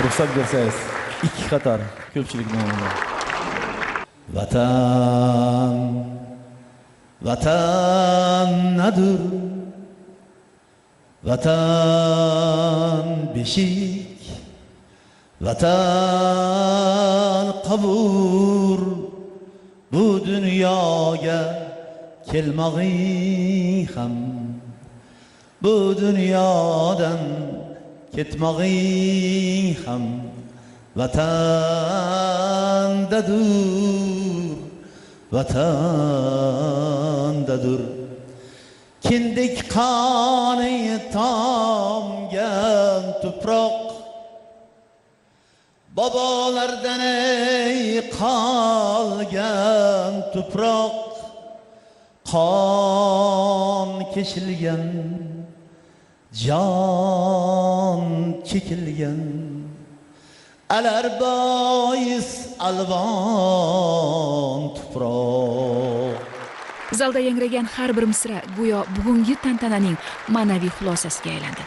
Ruxsat bersangiz, ikki qator ko'pchilik nomidan. Vatan, Vatan nadir? Vatan beshik, Vatan qabur. Bu dunyoga kelmog'ing ham, bu dunyodan ketmog'ing ham vatandadur, vatandadur. Kindik qoni tomgan tuproq, bobolardan ey qolgan tuproq, qon kechilgan, jon chekilgan, alar bois alvon tuproq. Zalda yangragan har bir misra go'yo bugungi tantananing ma'naviy xulosasiga aylandi.